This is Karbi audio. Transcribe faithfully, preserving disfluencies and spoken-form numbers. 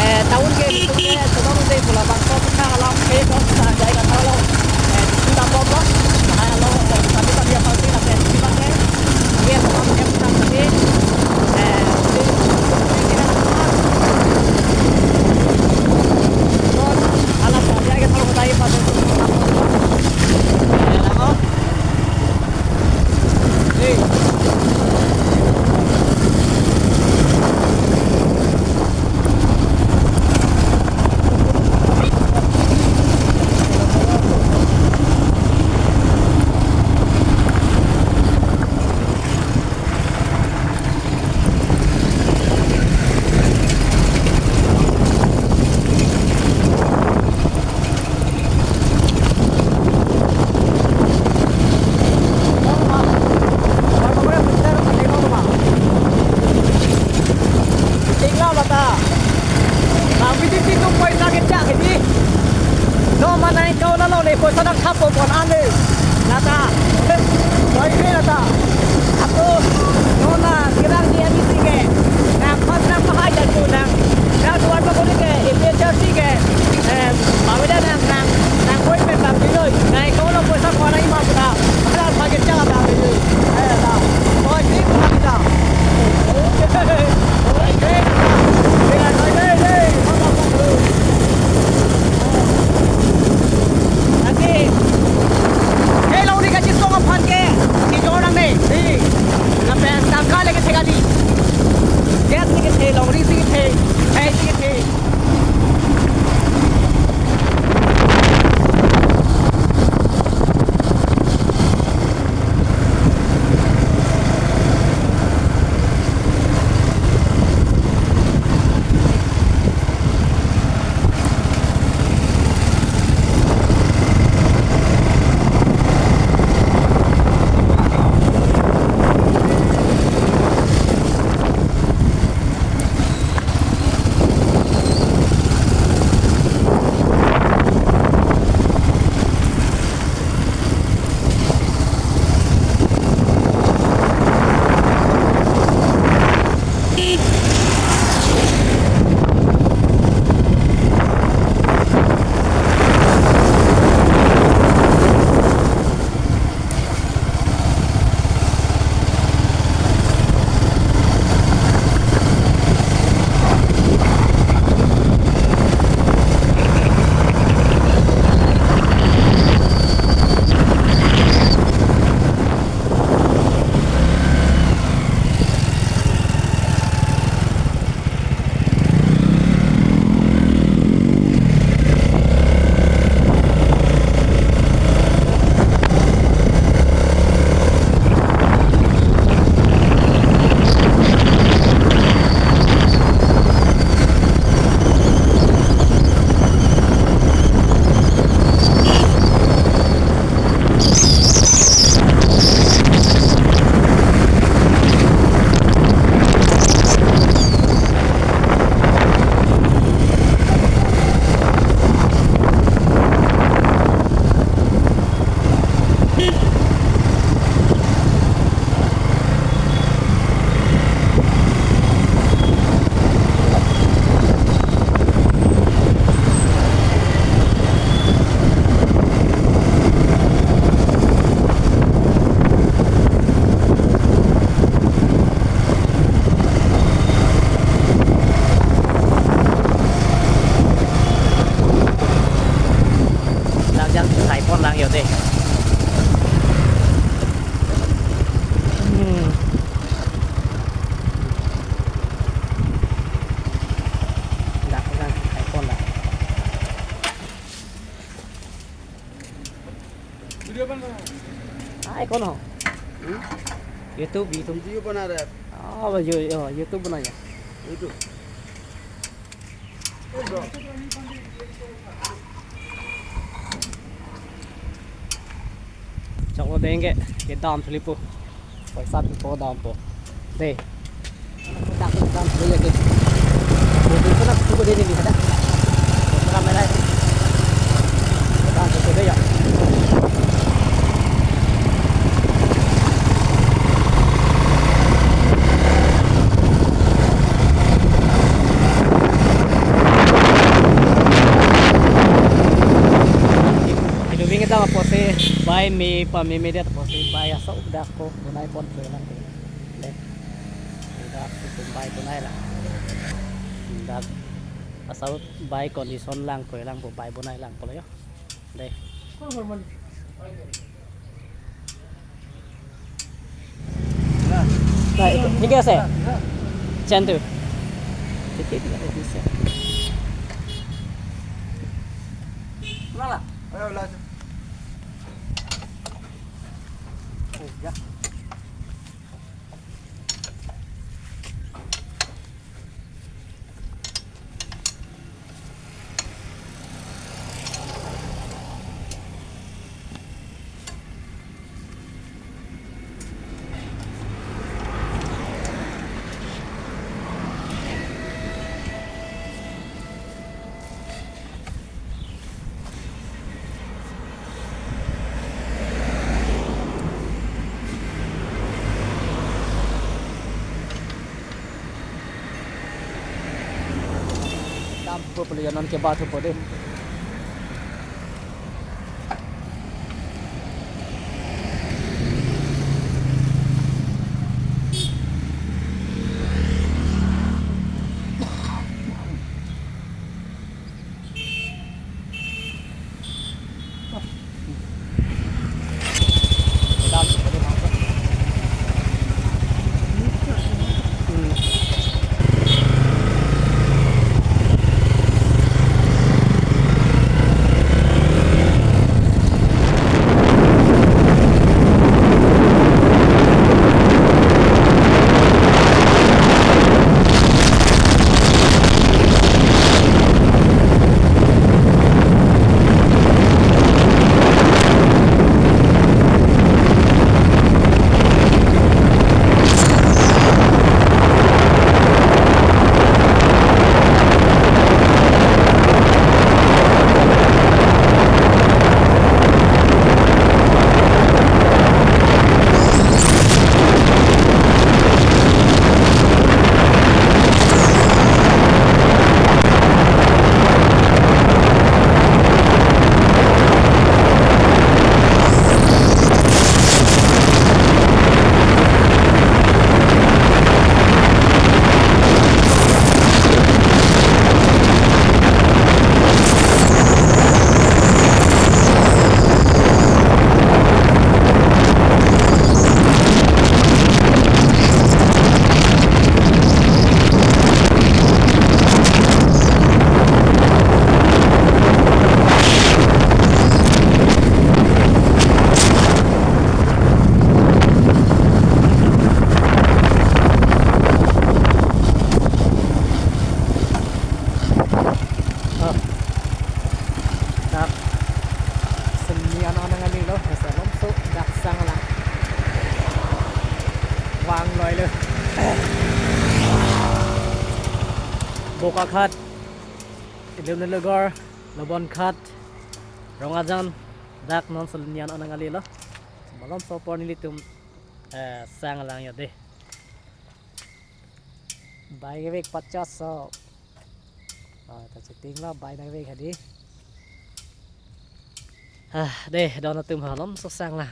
Eh, town ke, ke, ke, sedang de pula bangso kita alam ke, ke, sa, jai kata lo. Eh, kita bobo, hai lo, eh, kami, kami apa sih, lah, eh, kita ke, kami apa, kami apa, kami, eh, di, di, di, di, di, di, ala, sa, jai kata lo, tadi pas itu, eh, lah, oh. Tinggal bata. Nah, piti piti tu poisa kecak ini. No, mana yang kau lalu ni poisa nang kapo pon ane. Lata. Baik ni lata. Aku nona kirang dia di sini. Nang pas nang pahai dan tu nang. Nang tuan pokok ni ke, ini jadi ke. Eh, paweda nang nang nang koi pe bang dilo. Nang kau lo poisa kau nang ima puna. Ada pakai cara dah dilo. Eh, dah. Koi ni puna kita. Nanti, eh, long ni kachisong aphan ke, kejor nangne, eh, lapen tangka le kethe kali, gas le kethe, longri si kethe, eh, si kethe. Dak jang sai pon lang yo de. Hmm. Dak jang sai pon lang. Video bana raha hai. Hai, kon ho? Hmm? YouTube, YouTube. Video bana raha hai. Ah, yo, yo, YouTube bana raha hai. YouTube. Choklo denge, kedam thuli po. Poisa pipo dampo. De. Dak kedam thuli ya ke. Kedam thuli ya. Me pameme det apotsi bai asok dak ko bonai pon pulang ke. Dei. Dak itum bai bonai lang. Dak asok bai condition lang ko lang po bai bonai lang pulo yo. Dei. Dei, thik ase. Chan tu. Thik ase. Ayo, lah. Oh, ya. Dam po pele non ke bathu po dei. Ah. Dak Silni an-an nangalilo, hesa lomso dak sang lang. Vang loilo. Bokakhat, Ilumnegor, Lobonghat, Rongajan, dak non Silni an-an nangalilo. Malomso apor nelitum, eh, sang lang yo dei. Bai kevek pachas so. Ah, ta chitinglo bai nangvek hadi. Ah, dei, don atum ha lomso sang lang.